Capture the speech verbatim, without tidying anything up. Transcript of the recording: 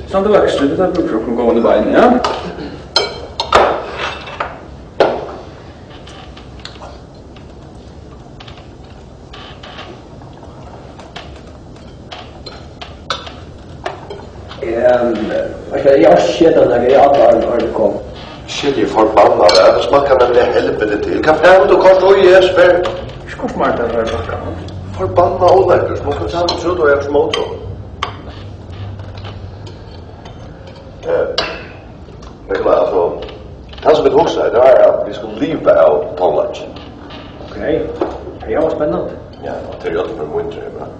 Standa vøkst, tú ert brúk fyri okkum góðum í beinini, ja? Ehm, veitst tú, eg orki ikki hetta nakað, eg eri allan áðrenn tú kom. Shit, eg eri forbannað, tað smakkar nemliga helviti til. Hvat fær tú koyrt í, Jesper? Ikki koyrt meir til at vera bakka, man. Forbanna ólekkurt, man skal tala um trúð og ert mót. Eh, Nikolaj, altso, tað sum vit hugsaðu, tað var, at vit skuldu liva av tónleiki. Ok, tað er jo spennandi. Ja, og tað er jo alt for mín draumur.